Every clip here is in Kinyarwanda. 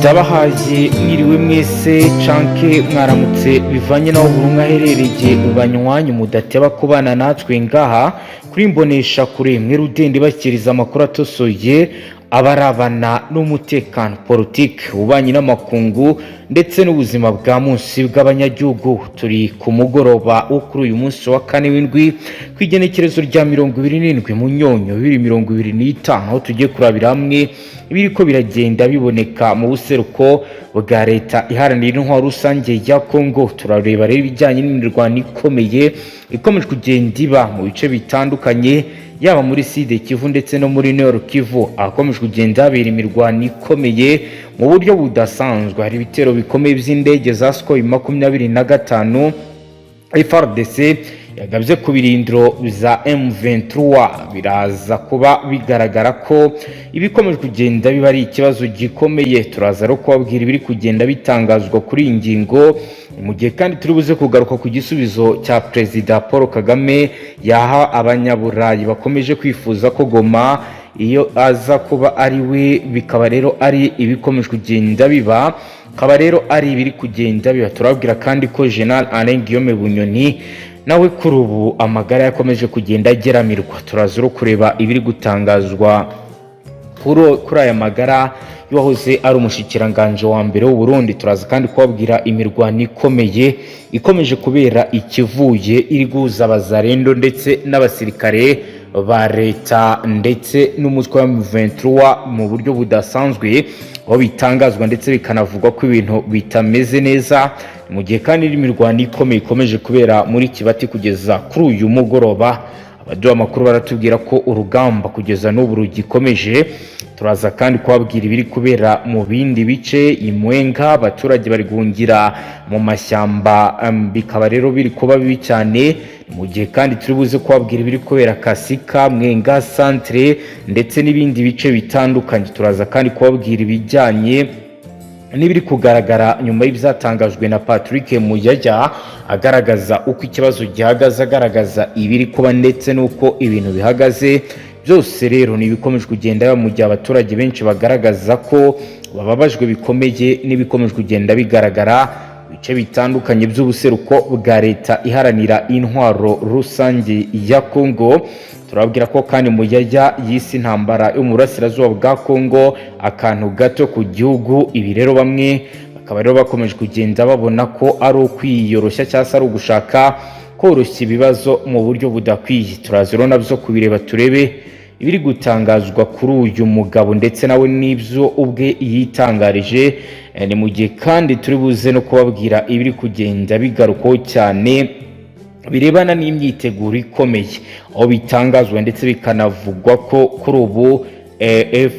Ndabahaye mwiriwe mwese canke mwaramutse, bivanye n'aho buri umwe aherereye. Banywanyi mudateba kubana natwe ngaha kuri Mbonesha Kure, mwe rudende bashyikiriza amakuru atosoye abarabana n'umutekano, politiki, ububanyi n'amakungu ndetse n'ubuzima bwa munsi bw'abanyagihugu. Turi ku mugoroba wo kuri uyu munsi wa kane w'indwi, ku igenekerezo rya 27 Munyonyo 2025, aho tugiye kurabira hamwe ibiriko biragenda biboneka mu buseruko bwa Leta Iharanira Intwaro Rusange ya Kongo. Turareba rero ibijyanye n'imirwano ikomeye ikomeje kugenda iba mu bice bitandukanye, yaba muri Sud Kivu ndetse no muri Nord Kivu, ahakomeje kugenda habera imirwano ikomeye mu buryo budasanzwe. Hari ibitero bikomeye by'indege za Sukhoi 25 FARDC yagabye ku birindiro za M23. Biraza kuba bigaragara ko ibikomeje kugenda biba ari ikibazo gikomeye. Turaza no kubabwira ibiri kugenda bitangazwa kuri iyi ngingo, mu gihe kandi turi buze kugaruka ku gisubizo cya Perezida Paul Kagame yaha Abanyaburayi bakomeje kwifuza ko Goma iyo aza kuba ari we. Bikaba rero ari ibikomeje kugenda biba, akaba rero ari ibiri kugenda biba. Turababwira kandi ko General Alain Guillaume Bunyoni nawe kuri ubu amagara yakomeje kugenda ageramirwa. Turaza ro kureba ibiri gutangazwa kuri aya magara y'uwahoze ari umushikiranganje wa mbere w'u Burundi. Turaza kandi kubabwira imirwano ikomeye ikomeje kubera ikivuye, iri guhuza Abazarendo ndetse n'abasirikare ba leta ndetse n'umutwe wa M23 mu buryo budasanzwe, aho bitangazwa ndetse bikanavugwa ko ibintu bitameze neza. Mu gihe kandi n'imirwano ikomeye ikomeje kubera muri Kibati kugeza kuri uyu mugoroba, abaduha amakuru baratubwira ko urugamba kugeza n'ubu rugikomeje. Turaza kandi kubabwira ibiri kubera mu bindi bice. Imwenga abaturage bari guhungira mu mashyamba, bikaba rero biri kuba bibi cyane. Mu gihe kandi turi buze kubabwira ibiri kubera Kasika, Mwenga centre ndetse n'ibindi bice bitandukanye. Turaza kandi kubabwira ibijyanye n'ibiri kugaragara nyuma y'ibyatangajwe na Patrick Muyaya, agaragaza uko ikibazo gihagaze, agaragaza ibiri kuba ndetse n'uko ibintu bihagaze. Byose rero ni ibikomeje kugenda, mu gihe abaturage benshi bagaragaza ko bababajwe bikomeye n'ibikomeje kugenda bigaragara mu bice bitandukanye by'ubuseruko bwa Leta Iharanira Intwaro Rusange ya Kongo. Turababwira ko kandi Muyaya yise intambara yo mu burasirazuba bwa Kongo akantu gato ku gihugu. Ibi rero bamwe bakaba rero bakomeje kugenda babona ko ari ukwiyoroshya cyangwa se ari ugushaka koroshya ibibazo mu buryo budakwiye. Turaza rero nabyo kubireba, turebe ibiri gutangazwa kuri uyu mugabo ndetse nawe n'ibyo ubwe yitangarije. Ni mu gihe kandi turi buze no kubabwira ibiri kugenda bigarukwaho cyane birebana n'imyiteguro ikomeye, aho bitangazwa ndetse bikanavugwa ko kuri ubu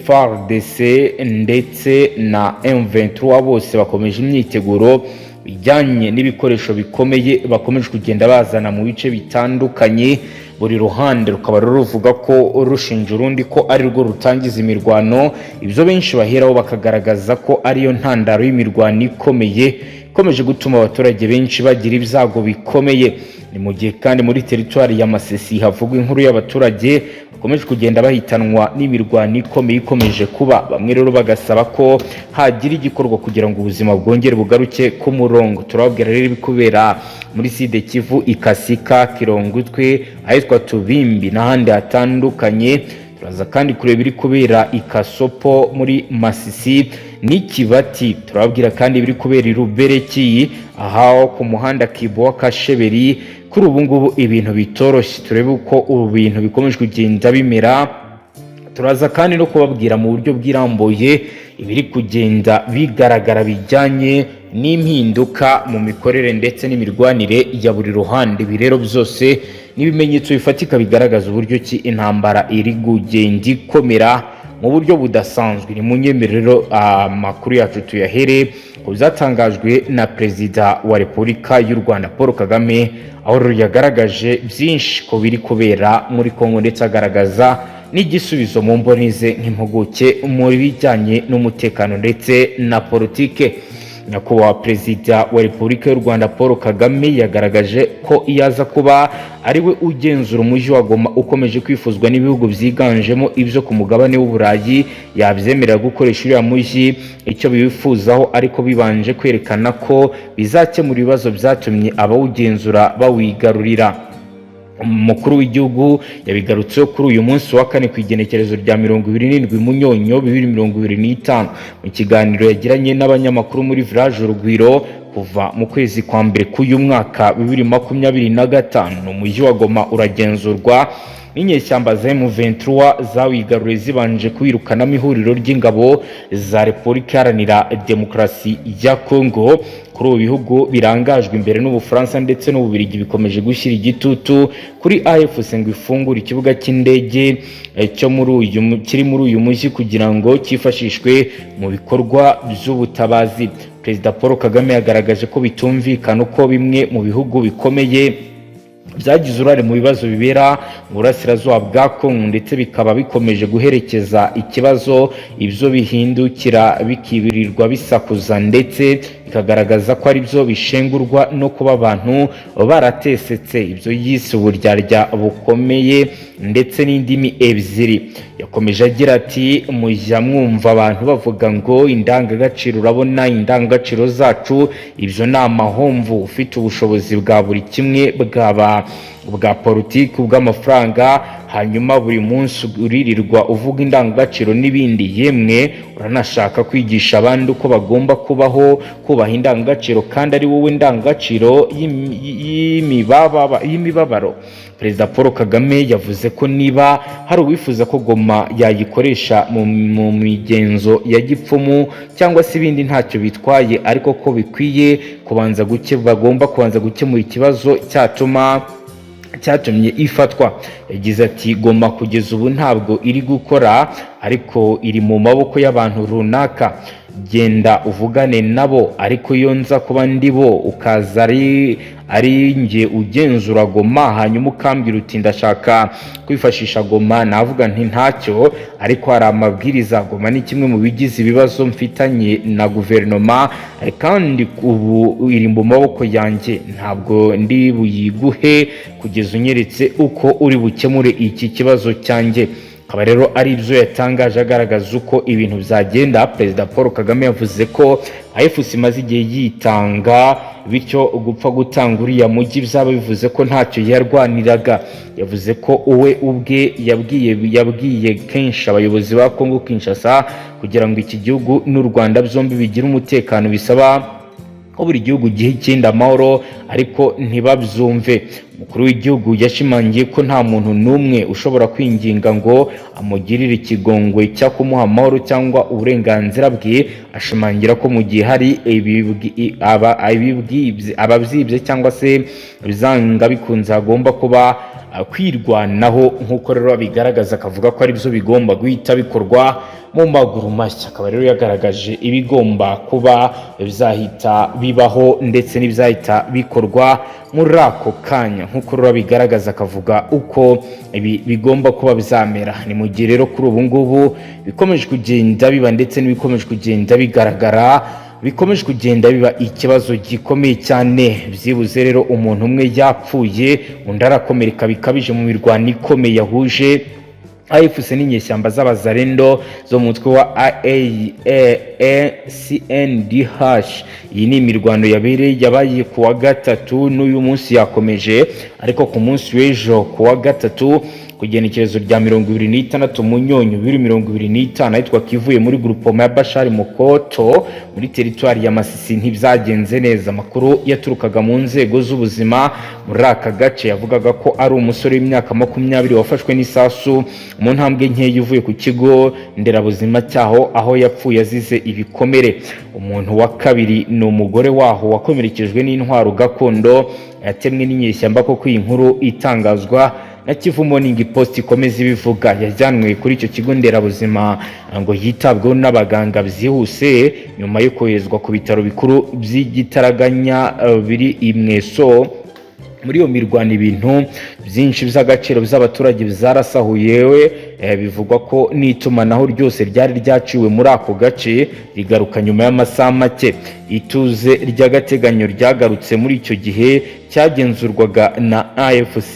FARDC ndetse na M23 bose bakomeje imyiteguro bijyanye n'ibikoresho bikomeye bakomeje kugenda bazana mu bice bitandukanye. Buri ruhande rukaba ruvuga ko rushinja urundi ko ari rwo rutangiza imirwano. Ibyo benshi baheraho bakagaragaza ko ariyo ntandaro y'imirwano ikomeye ikomeje gutuma abaturage benshi bagira ibyago bikomeye. Ni mu gihe kandi muri teritwari ya Masisi havugwa inkuru y'abaturage bakomeje kugenda bahitanwa n'imirwano ikomeye ikomeje kuba. Bamwe rero bagasaba ko hagira igikorwa kugira ngo ubuzima bwongere bugaruke ku murongo. Turababwira rero ibikubera muri Sud Kivu, Ikasika, Kirongutwe, ahitwa Tubimbi n'ahandi hatandukanye. Turaza kandi kureba ibiri kubera i Kasopo muri Masisi n'Ikibati. Turababwira kandi ibiri kubera i Rubereki, aho ku muhanda Kibowa Kasheberi kuri ubu ngubu ibintu bitoroshye. Turebe uko ubu bintu bikomeje kugenda bimera. Turaza kandi no kubabwira mu buryo bwirambuye ibiri kugenda bigaragara bijyanye n'impinduka mu mikorere ndetse n'imirwanire ya buri ruhande. Ibi rero byose ni ibimenyetso bifatika bigaragaza uburyo ki intambara iri kugenda ikomera mu buryo budasanzwe. Ni mu nyemerero amakuru yacu tuyahere ku byatangajwe na Perezida wa Repubulika y'u Rwanda Paul Kagame, aho rero yagaragaje byinshi ko biri kubera muri Kongo, ndetse agaragaza n'igisubizo mu mboni ze nk'impuguke mu bijyanye n'umutekano ndetse na politike. Nyakubahwa Perezida wa Repubulika y'u Rwanda Paul Kagame yagaragaje ko iyo aza kuba ari we ugenzura umujyi wa Goma ukomeje kwifuzwa n'ibihugu byiganjemo ibyo ku mugabane w'Uburayi, yabyemerera gukoresha uriya mujyi icyo biwifuzaho, ariko bibanje kwerekana ko bizakemura ibibazo byatumye abawugenzura bawigarurira. Umukuru w'igihugu yabigarutseho kuri uyu munsi wa kane, ku igenekerezo rya 27 Munyonyo 2025, mu kiganiro yagiranye n'abanyamakuru muri Village Urugwiro. Kuva mu kwezi kwa mbere k'uyu mwaka 2025, umujyi wa Goma uragenzurwa n'inyeshyamba za M23 zawigaruriye zibanje kuwirukanamo ihuriro ry'ingabo za Repubulika Iharanira Demokarasi ya Congo. Kuri ubu bihugu birangajwe imbere n'Ubufaransa ndetse n'Ububiligi bikomeje gushyira igitutu kuri AFC ngo ifungure ikibuga cy'indege cyo muri uyu kiri muri uyu mujyi kugira ngo cyifashishwe mu bikorwa by'ubutabazi. Perezida Paul Kagame yagaragaje ko bitumvikana uko bimwe mu bihugu bikomeye byagize uruhare mu bibazo bibera mu burasirazuba bwa Kongo ndetse bikaba bikomeje guherekeza ikibazo, ibyo bihindukira bikibirirwa bisakuza ndetse bikagaragaza ko ari byo bishengurwa no kuba abantu baratesetse, ibyo yise uburyarya bukomeye ndetse n'indimi ebyiri. Yakomeje agira ati: "Mujya mwumva abantu bavuga ngo indangagaciro, urabona indangagaciro zacu, ibyo ni amahomvu. Ufite ubushobozi bwa buri kimwe, bwaba bwa politiki, ubw'amafaranga, hanyuma buri munsi uririrwa uvuga indangagaciro n'ibindi, yemwe uranashaka kwigisha abandi uko bagomba kubaho, kubaha indangagaciro, kandi ari wowe ndangagaciro y'imibabaro." Perezida Paul Kagame yavuze ko niba hari uwifuza ko Goma yayikoresha mu migenzo ya gipfumu cyangwa se ibindi, ntacyo bitwaye, ariko ko bikwiye kubanza guke bagomba kubanza gukemura ikibazo cyatumye ifatwa. Yagize ati: "Goma kugeza ubu ntabwo iri gukora, ariko iri mu maboko y'abantu runaka. Genda uvugane nabo, ariko iyo nza kuba ndibo, ukaza ari njye ugenzura Goma, hanyuma ukambwira uti ndashaka kwifashisha Goma, navuga nti ntacyo, ariko hari amabwiriza. Goma ni kimwe mu bigize ibibazo mfitanye na guverinoma, kandi ubu iri mu maboko yanjye. Ntabwo ndi buyiguhe kugeza unyeretse uko uri bukemure iki kibazo cyanjye." Akaba rero ari ibyo yatangaje agaragaza uko ibintu byagenda. Perezida Paul Kagame yavuze ko AFC imaze igihe yitanga, bityo gupfa gutanga uriya mujyi byaba bivuze ko ntacyo yarwaniraga. Yavuze ko uwe ubwe yabwiye kenshi abayobozi ba Congo Kinshasa, kugira ngo iki gihugu n'u Rwanda byombi bigire umutekano bisaba ko buri gihugu giha ikindi amahoro, ariko ntibabyumve. Umukuru w'igihugu yashimangiye ko nta muntu n'umwe ushobora kwinginga ngo amugirire ikigongwe cyo kumuha amahoro cyangwa uburenganzira bwe, ashimangira ko mu gihe hari ababyibye cyangwa se bizanga bikunze hagomba kuba kwirwanaho, nk'uko rero abigaragaza, akavuga ko ari byo bigomba guhita bikorwa mu maguru mashya. Akaba rero yagaragaje ibigomba kuba bizahita bibaho ndetse n'ibyahita bikorwa muri ako kanya, nk'uko rero abigaragaza, akavuga uko ibi bigomba kuba bizamera. Ni mu gihe rero kuri ubu ngubu bikomeje kugenda biba ndetse n'ibikomeje kugenda bigaragara bikomeje kugenda biba ikibazo gikomeye cyane. Byibuze rero umuntu umwe yapfuye, undi arakomereka bikabije mu mirwano ikomeye yahuje AFC n'inyeshyamba z'Abazarendo zo mu mutwe wa ACNDH. Iyi ni imirwano yabereye yabaye ku wa gatatu, n'uyu munsi yakomeje, ariko ku munsi w'ejo ku wa gatatu, ku igenekerezo rya 26 Munyonyo 2025, ahitwa Kivuye muri groupement ya Bashari Mukoto muri teritwari ya Masisi, ntibyagenze neza. Amakuru yaturukaga mu nzego z'ubuzima muri aka gace yavugaga ko ari umusore w'imyaka 20 wafashwe n'isasu mu ntambwe nkeya uvuye ku kigo nderabuzima cyaho, aho yapfuye azize ibikomere. Umuntu wa kabiri ni umugore waho wakomerekejwe n'intwaro gakondo yatemwe n'inyeshyamba. Koko iyi nkuru itangazwa na Kivu Morning Post ikomeza ibivuga, yajyanwe kuri icyo kigo nderabuzima ngo yitabweho n'abaganga byihuse nyuma yo koherezwa ku bitaro bikuru by'igitaraganya biri i Mweso. Muri iyo mirwano ibintu byinshi by'agaciro by'abaturage byarasahuyewe. Bivugwa ko n'itumanaho ryose ryari ryaciwe muri ako gace rigaruka nyuma y'amasaha make. Ituze ry'agateganyo ryagarutse muri icyo gihe cyagenzurwaga na AFC,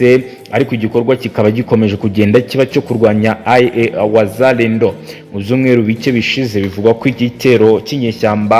ariko igikorwa kikaba gikomeje kugenda kiba cyo kurwanya Wazalendo. Mu byumweru bike bishize, bivugwa ko igitero cy'inyeshyamba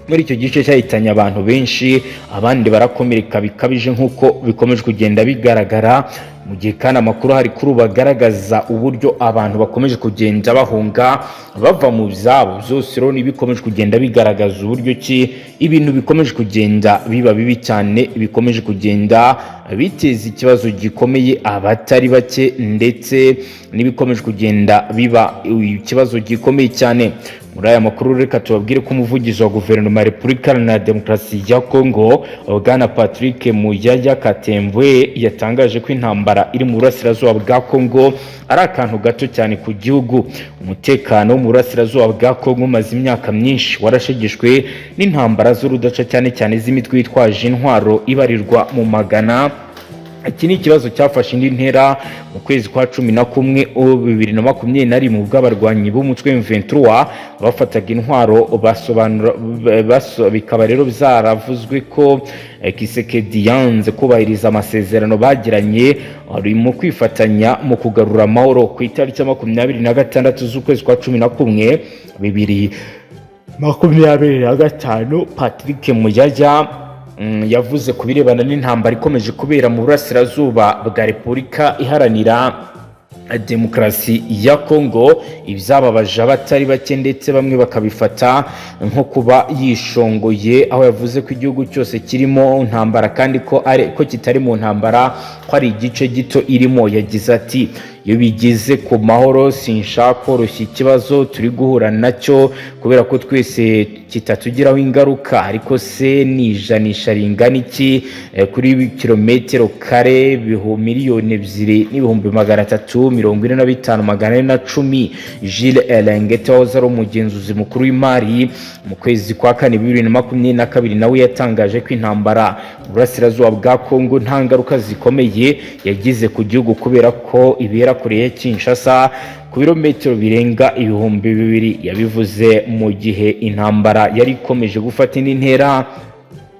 muri icyo gice cyahitanye abantu benshi, abandi barakomereka bikabije, nk'uko bikomeje kugenda bigaragara. Mu gihe kandi amakuru hari kuri ubu agaragaza uburyo abantu bakomeje kugenda bahunga bava mu byabo byose, rero bikomeje kugenda bigaragaza uburyo ki ibintu bikomeje kugenda biba bibi cyane, bikomeje kugenda biteza ikibazo gikomeye abatari bake, ndetse n'ibikomeje kugenda biba ikibazo gikomeye cyane. Muri aya makuru, reka tubabwire ko umuvugizi wa Guverinoma ya Repubulika Iharanira Demokarasi ya Kongo, Bwana Patrick Muyaya Katembwe, yatangaje ko intambara iri mu burasirazuba bwa Kongo ari akantu gato cyane ku gihugu. Umutekano wo mu burasirazuba bwa Kongo umaze imyaka myinshi warashegeshwe n'intambara z'urudaca, cyane cyane z'imitwe yitwaje intwaro ibarirwa mu magana. Iki ni ikibazo cyafashe indi ntera mu kwezi kwa 11 2021, ubwo abarwanyi b'umutwe M23 bafataga intwaro basobanura. Bikaba rero byaravuzwe ko Tshisekedi yanze kubahiriza amasezerano bagiranye ari mu kwifatanya mu kugarura amahoro. Ku itariki ya 26 z'ukwezi kwa 11 2025, Patrick Muyaya yavuze ku birebana n'intambara ikomeje kubera mu burasirazuba bwa Repubulika Iharanira Demokarasi ya Kongo, ibyababaje abatari bake, ndetse bamwe bakabifata nko kuba yishongoye, aho yavuze ko igihugu cyose kirimo ntambara kandi ko ari ko kitari mu ntambara, ko ari igice gito irimo. Yagize ati: "Iyo bigeze ku mahoro, sinshaka koroshya ikibazo turi guhura nacyo kubera ko twese kitatugiraho ingaruka. Ariko se ni ijanisha ringana iki kuri kilometero kare 2,345,410?" Jules Alingete, wahoze ari umugenzuzi mukuru w'imari, mu kwezi kwa kane 2022 nawe yatangaje ko intambara mu burasirazuba bwa Kongo nta ngaruka zikomeye yagize ku gihugu kubera ko ibera kure ya Kinshasa ku birometero birenga 2000. Yabivuze mu gihe intambara yari ikomeje gufata indi ntera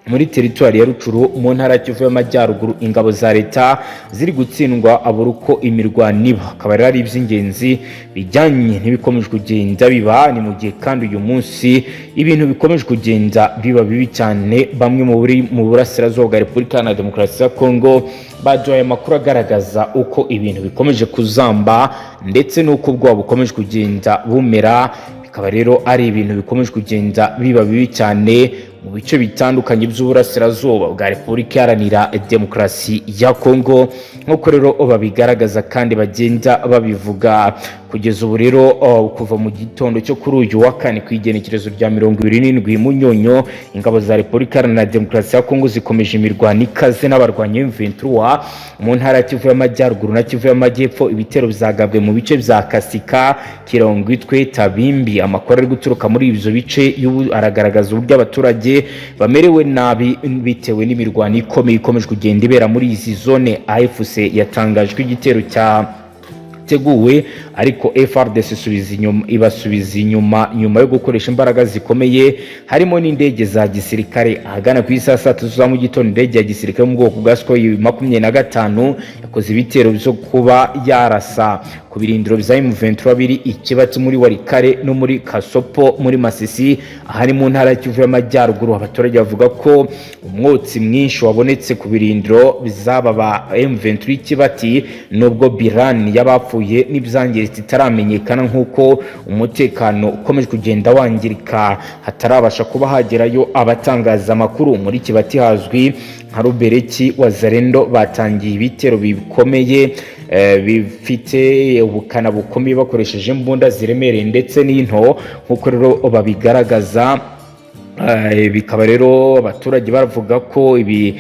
muri teritwari ya Rutshuru mu ntara ya Kivu y'Amajyaruguru, ingabo za leta ziri gutsindwa abura uko imirwano iba. Akaba rero ari iby'ingenzi bijyanye n'ibikomeje kugenda biba. Ni mu gihe kandi uyu munsi ibintu bikomeje kugenda biba bibi cyane. Bamwe mu burasirazuba bwa Repubulika Iharanira Demokarasi ya Kongo baduhaye amakuru agaragaza uko ibintu bikomeje kuzamba ndetse n'uko ubwoba bukomeje kugenda bumera. Bikaba rero ari ibintu bikomeje kugenda biba bibi cyane mu bice bitandukanye by'uburasirazuba bwa Repubulika Iharanira Demokarasi ya Kongo, nk'uko rero babigaragaza kandi bagenda babivuga. Kugeza ubu rero, kuva mu gitondo cyo kuri uyu wa kane ku igenekerezo rya 27 Munyonyo, ingabo za Repubulika Iharanira Demokarasi ya Kongo zikomeje imirwano ikaze n'abarwanyi M23 mu ntara ya Kivu y'Amajyaruguru na Kivu y'Amajyepfo. Ibitero byagabwe mu bice bya Kasika, Kirongwitwe, Tabimbi. Amakuru ari guturuka muri ibyo bice aragaragaza uburyo abaturage bamerewe nabi bitewe n'imirwano ikomeye ikomeje kugenda ibera muri izi zone. AFC yatangaje ko igitero cyateguwe, ariko FARDC isubiza inyuma, ibasubiza inyuma nyuma yo gukoresha imbaraga zikomeye, harimo n'indege za gisirikare. Ahagana ku isaha saa 3 za mu gitondo, indege ya gisirikare yo mu bwoko bwa Sukhoi 25 yakoze ibitero byo kuba yarasa ku birindiro bya M23 biri i Kibati muri Walikale no muri Kasopo muri Masisi, ahari mu ntara ya Kivu y'Amajyaruguru. Abaturage bavuga ko umwotsi mwinshi wabonetse ku birindiro bizaba ba M23 Kibati, nubwo bilan y'abapfuye n'ibyangiritse itaramenyekana, nk'uko umutekano ukomeje kugenda wangirika, hatarabasha kuba hagerayo abatangaza amakuru. Muri Kibati hazwi nka Rubereki, Wazalendo batangiye ibitero bikomeye bifite ubukana bukomeye, bakoresheje imbunda ziremereye ndetse n'into, nk'uko rero babigaragaza. Bikaba rero abaturage bavuga ko ibi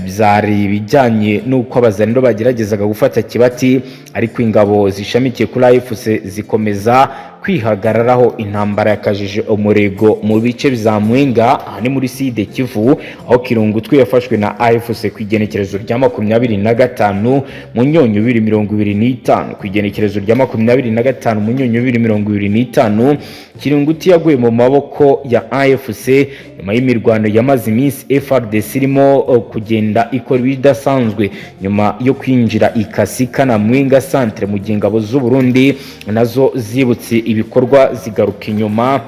byari ibijyanye n'uko Abazalendo bageragezaga gufata Kibati, ariko ingabo zishamikiye kuri AFC zikomeza kwihagararaho. Intambara yakajije umurego mu bice bya Mwenga, aha ni muri Sud Kivu, aho Kirungutwe yafashwe na AFC ku igenekerezo rya 25 Munyonyo 2025. Ku igenekerezo rya 25 Munyonyo 2025, Kirunguti yaguye mu maboko ya AFC nyuma y'imirwano yamaze iminsi FARDC irimo kugenda ikora ibidasanzwe nyuma yo kwinjira Ikasika na Mwenga Centre, mu gihe ingabo z'u Burundi nazo zibutse ibikorwa zigaruka inyuma.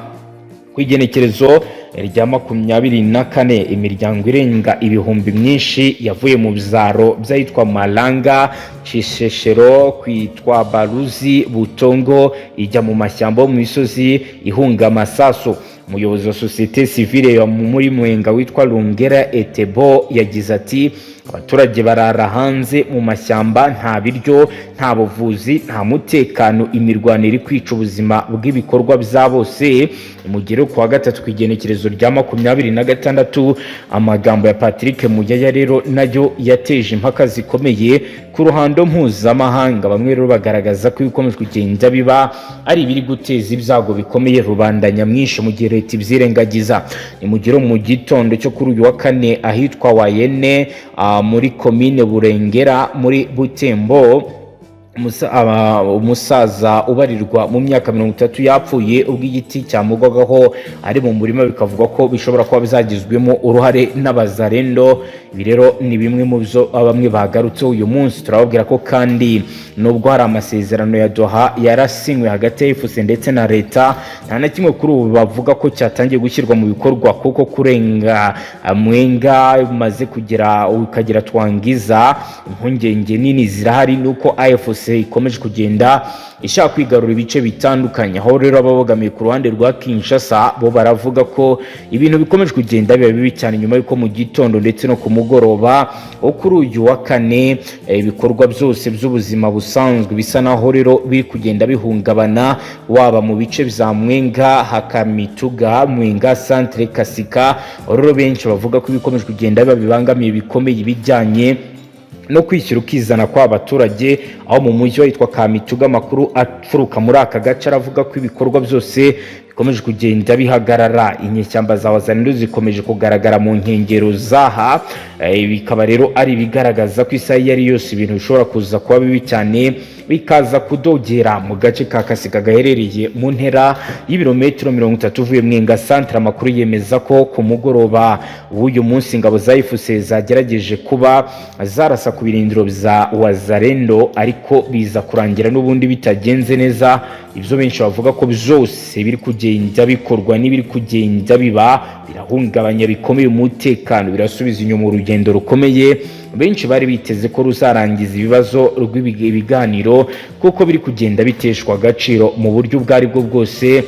Ku igenekerezo rya 24, imiryango irenga ibihumbi myinshi yavuye mu byaro by'ahitwa Malanga, Cisheshero, kwitwa Baruzi, Butongo, ijya mu mashyamba mu misozi ihunga amasasu. Umuyobozi wa sosiyete sivile ya muri Mwenga witwa Lungera Etebo yagize ati: "Abaturage barara hanze mu mashyamba, nta biryo, nta buvuzi, nta mutekano. Imirwano iri kwica ubuzima bw'ibikorwa bya bose." Mugere ku wa gatatu, ku igenekerezo rya 26, amagambo ya Patrick Muyaya rero nayo yateje impaka zikomeye ku ruhando mpuzamahanga. Bamwe rero bagaragaza ko ibikomeje kugenda biba ari ibiri guteza ibyago bikomeye rubanda nyamwinshi, mu gihe leta ibyirengagiza. Ni mugere mu gitondo cyo kuri uyu wa kane, ahitwa Wayene muri komine Burengera muri Butembo, umusaza ubarirwa mu myaka 30 yapfuye ubwo igiti cyamugwagaho ari mu murima, bikavugwa ko bishobora kuba byagizwemo uruhare n'abazarendo. Ibi rero ni bimwe mu byo bamwe bagarutseho uyu munsi. Turababwira ko kandi nubwo hari amasezerano ya Doha yarasinywe hagati ya AFC ndetse na leta, nta na kimwe kuri ubu bavuga ko cyatangiye gushyirwa mu bikorwa, kuko kurenga Mwenga umaze kugera ukagera Twangiza, impungenge nini zirahari nuko AFC ikomeje kugenda ishaka kwigarura ibice bitandukanye. Aho rero ababogamiye ku ruhande rwa Kinshasa bo baravuga ko ibintu bikomeje kugenda biba bibi cyane, nyuma y'uko mu gitondo ndetse no ku mugoroba wo kuri uyu wa kane ibikorwa byose by'ubuzima busanzwe bisa naho rero biri kugenda bihungabana, waba mu bice bya Mwenga, Hakamituga, Mwenga Centre, Kasika. Aho rero benshi bavuga ko ibikomeje kugenda biba bibangamiye bikomeye ibijyanye no kwishyira ukizana kw'abaturage. Aho mu mujyi witwa Kamituga, amakuru aturuka muri aka gace aravuga ko ibikorwa byose bikomeje kugenda bihagarara. Inyeshyamba za Wazalendo zikomeje kugaragara mu nkengero zaha, bikaba rero ari ibigaragaza ko isaha iyo ari yose ibintu bishobora kuza kuba bibi cyane, bikaza kudogera mu gace ka Kasika gaherereye mu ntera y'ibirometero 30 uvuye Mwenga Centre. Amakuru yemeza ko ku mugoroba w'uyu munsi ingabo za AFC zagerageje kuba zarasa ku birindiro bya Wazalendo, ariko biza kurangira n'ubundi bitagenze neza. Ibyo benshi bavuga ko byose biri kugenda bikorwa n'ibiri kugenda biba birahungabanya bikomeye umutekano, birasubiza inyuma urugendo rukomeye benshi bari biteze ko ruzarangiza ibibazo rw'ibiganiro, kuko biri kugenda biteshwa agaciro mu buryo ubwo ari bwo bwose,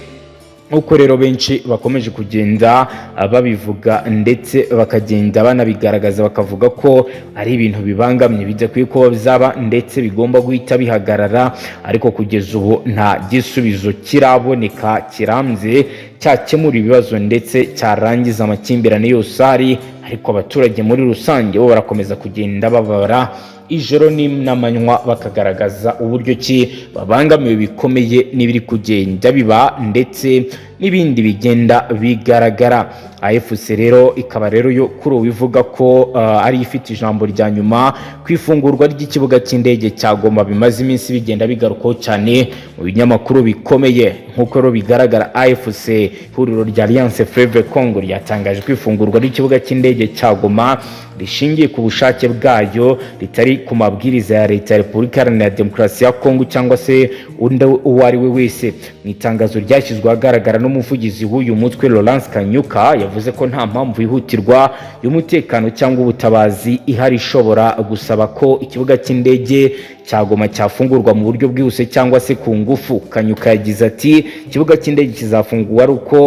nk'uko rero benshi bakomeje kugenda babivuga ndetse bakagenda banabigaragaza, bakavuga ko ari ibintu bibangamye, bidakwiye kuba byaba ndetse bigomba guhita bihagarara. Ariko kugeza ubu nta gisubizo kiraboneka kirambye cyakemura ibibazo ndetse cyarangiza amakimbirane yose ahari, ariko abaturage muri rusange bo barakomeza kugenda bababara ijoro n'amanywa, bakagaragaza uburyo ki babangamiwe bikomeye n'ibiri kugenda biba ndetse n'ibindi bigenda bigaragara. AFC rero ikaba rero yo kuri ubu ivuga ko ari ifite ijambo rya nyuma ku ifungurwa ry'ikibuga cy'indege cya Goma bimaze iminsi bigenda bigarukwaho cyane mu binyamakuru bikomeye. Nk'uko rero bigaragara, AFC, ihuriro rya Alliance Fleuve Congo, ryatangaje ko ifungurwa ry'ikibuga cy'indege cya Goma rishingiye ku bushake bwayo, ritari ku mabwiriza ya leta ya Repubulika Iharanira Demokarasi ya Kongo cyangwa se undi uwo ari we wese. Mu itangazo ryashyizwe ahagaragara n'umuvugizi w'uyu mutwe Lawrence Kanyuka, yavuze ko nta mpamvu yihutirwa y'umutekano cyangwa ubutabazi ihari ishobora gusaba ko ikibuga cy'indege cya Goma cyafungurwa mu buryo bwihuse cyangwa se ku ngufu. Kanyuka yagize ati: "Ikibuga cy'indege kizafungurwa ari uko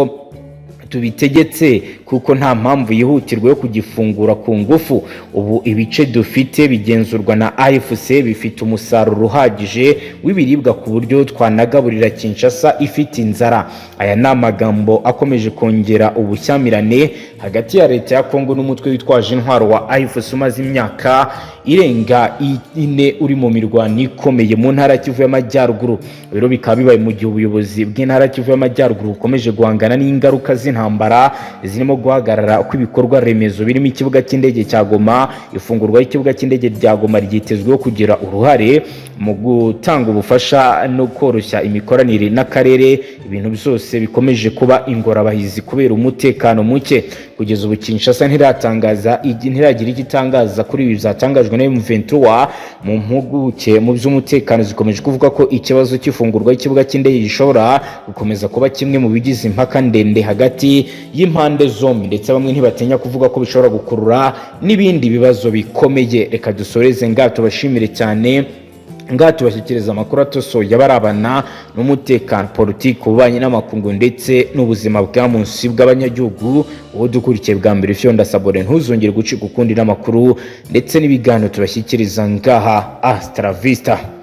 tubitegetse, kuko nta mpamvu yihutirwa yo kugifungura ku ngufu. Ubu ibice dufite bigenzurwa na AFC bifite umusaruro uhagije w'ibiribwa ku buryo twanagaburira Kinshasa ifite inzara. Aya ni amagambo akomeje kongera ubushyamirane hagati ya leta ya Kongo n'umutwe witwaje intwaro wa AFC umaze imyaka irenga 4 uri mu mirwano ikomeye mu ntara ya Kivu y'Amajyaruguru. Rero bikaba bibaye mu gihe ubuyobozi bw'intara ya Kivu y'Amajyaruguru bukomeje guhangana n'ingaruka z'intambara zirimo guhagarara kw'ibikorwa remezo birimo ikibuga cy'indege cya Goma. Ifungurwa ry'ikibuga cy'indege rya Goma ryitezweho kugira uruhare mu gutanga ubufasha no koroshya imikoranire n'akarere, ibintu byose bikomeje kuba ingorabahizi kubera umutekano muke. Kugeza ubu Kinshasa ntiratangaza, ntiragira icyo itangaza kuri ibi byatangajwe na M23. Mu mpuguke mu by'umutekano zikomeje kuvuga ko ikibazo cy'ifungurwa ry'ikibuga cy'indege gishobora gukomeza kuba kimwe mu bigize impaka ndende hagati y'impande zombi, ndetse bamwe ntibatinya kuvuga ko bishobora gukurura n'ibindi bibazo bikomeye. Reka dusoreze ngaha, tubashimire cyane. Ngaha tubashyikiriza amakuru atosoye abarabana n'umutekano, politiki, ububanyi n'amakungu ndetse n'ubuzima bwa munsi bw'abanyagihugu. Uwo dukurikiye bwa mbere, fyonda s'abonner, ntuzongere gucika ukundi n'amakuru ndetse n'ibiganiro tubashyikiriza ngaha. Hasta la vista.